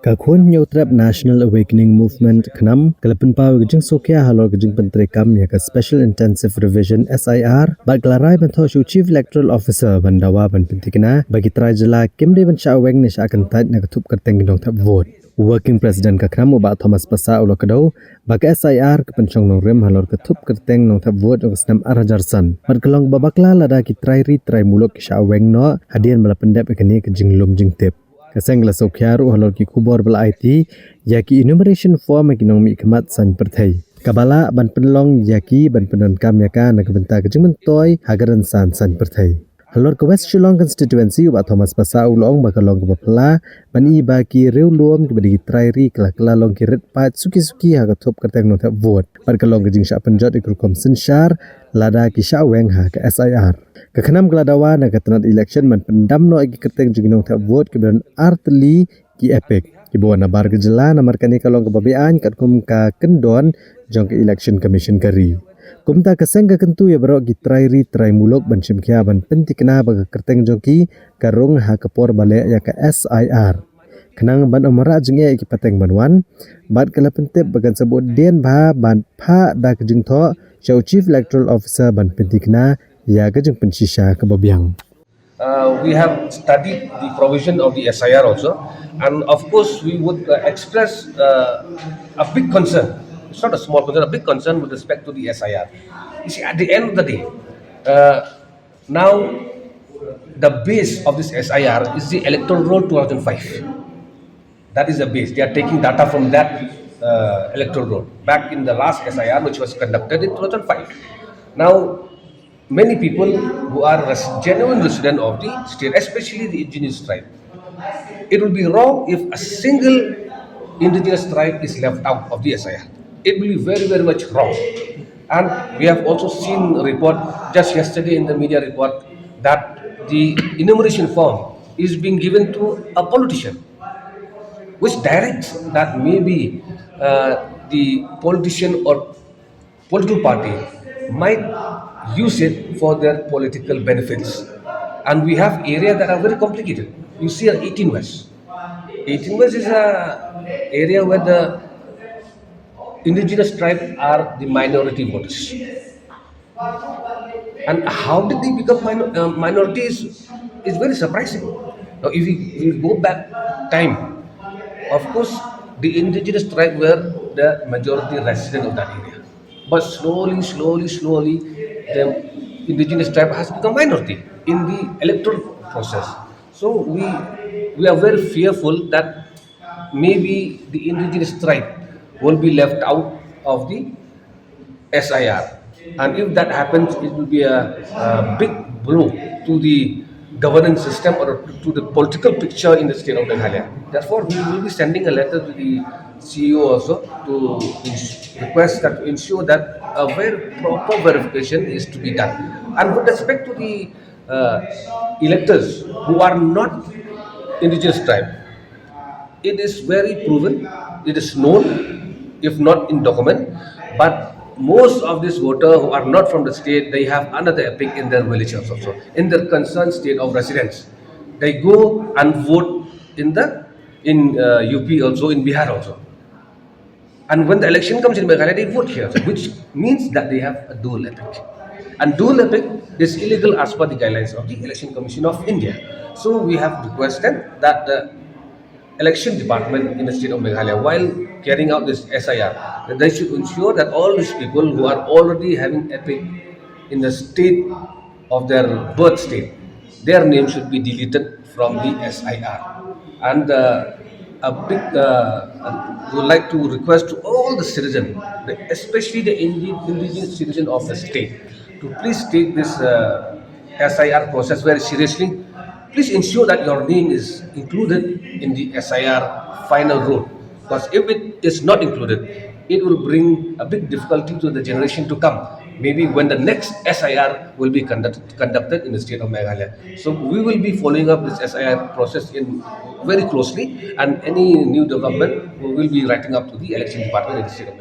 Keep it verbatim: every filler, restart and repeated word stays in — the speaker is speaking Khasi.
Ka Khun Hynñiewtrep National Awakening Movement, KHNAM, ka la pynpaw ka jingsngewkhia halor ka jingpyntreikam ïa ka Special Intensive Revision, S I R, bad ka la rai ban thoh sha u Chief Electoral Officer ban dawa ban pyntikna ba ki trai jylla kim dei ban shah weng ne shah kyntait na ka thup kyrteng ki nongthep vote. Working President ka KHNAM, u Bah Thomas Passah, u la kdew ba ka S I R ka pynshong nongrim halor ka thup kyrteng nongthep vote jong ka snem ar hajar san, bad ka long kaba bakla lada ki trai ri trai muluk ki shah weng noh hadien ba la pyndep ïa kane ka jinglum jingtip. Ka seng ka la sngewkhia ruh halor ki khubor ba la aiti ïa ki enumeration form ha ki nongmihkhmat saiñ pyrthei, kaba lah ban pynlong ïa ki ban pyndonkam ïa ka na ka bynta ka jingmyntoi ha ka rynsan saiñ pyrthei. Halor ka West Shillong Constituency, u Bah Thomas Passah u la ong ba ka long kaba phylla ban ïohi ba ki riewlum kiba dei ki trai ri ka la kylla long ki rit paid suki suki ha ka thup kyrteng nongthep vote, bad ka long ka jingshah pynjot ïa ka rukom synshar lada ki shah weng ha ka S I R. Ka KHNAM ka la dawa na ka tnat election ban pyndam noh ïa ki kyrteng jong ki nongthep vote kiba don ar tylli ki EPIC kiba wan nabar ka jylla, namar kane ka long kaba beaiñ katkum ka kyndon jong ka Election Commission ka ri. Kumta ka seng ka kyntu ïa baroh ki trai ri trai muluk ban shim khia ban pyntikna ba ka kyrteng jong ki ka rung ha ka por ba leh ïa ka S I R, khnang ban ym wanrah jingeh ïa ki pateng ban wan, bad ka la pyntip ba kan sa bud dien bha ban phah da ka jingthoh sha u Chief Electoral Officer ban pyntikna ïa ka jingpynshisha kaba biang. Uh, we have studied the provision of the S I R also, and of course, we would uh, express uh, a big concern. It's not a small concern, a big concern with respect to the S I R. You see, at the end of the day, uh, now the base of this S I R is the Electoral Roll two thousand five. That is the base. They are taking data from that uh, electoral roll. Back in the last S I R, which was conducted in two thousand five, now many people who are res- genuine resident of the state, especially the indigenous tribe, it will be wrong if a single indigenous tribe is left out of the S I R. It will be very, very much wrong. And we have also seen a report just yesterday in the media report that the enumeration form is being given to a politician, which directs that maybe uh, the politician or political party might use it for their political benefits. And we have areas that are very complicated. You see, uh, eighteen West. eighteen West is a area where the indigenous tribe are the minority voters. And how did they become minor, uh, minorities? It's very surprising. Now, if we, if we go back time, of course, the indigenous tribe were the majority resident of that area. But slowly, slowly, slowly, the indigenous tribe has become minority in the electoral process. So we we are very fearful that maybe the indigenous tribe will be left out of the S I R. And if that happens, it will be a, a big blow to the governance system or to the political picture in the state of Meghalaya. Therefore, we will be sending a letter to the C E O also to ins- request that to ensure that a very proper verification is to be done. And with respect to the uh, electors who are not indigenous tribe, it is very proven, it is known, if not in document, but most of these voters who are not from the state, they have another EPIC in their villages also, in their concerned state of residence. They go and vote in the in uh, U P also, in Bihar also. And when the election comes in Meghalaya, they vote here, which means that they have a dual EPIC. And dual EPIC is illegal as per the guidelines of the Election Commission of India. So we have requested that the election department in the state of Meghalaya, while carrying out this S I R, that they should ensure that all these people who are already having EPIC in the state of their birth state, their name should be deleted from the S I R. And uh, a big, uh, we would like to request to all the citizens, the- especially the indi- indigenous citizen of the state, to please take this uh, S I R process very seriously. Please ensure that your name is included in the S I R final roll. Because if it is not included, it will bring a big difficulty to the generation to come. Maybe when the next S I R will be conduct- conducted in the state of Meghalaya. So we will be following up this S I R process in very closely, and any new development, we will be writing up to the election department in the state of Meghalaya.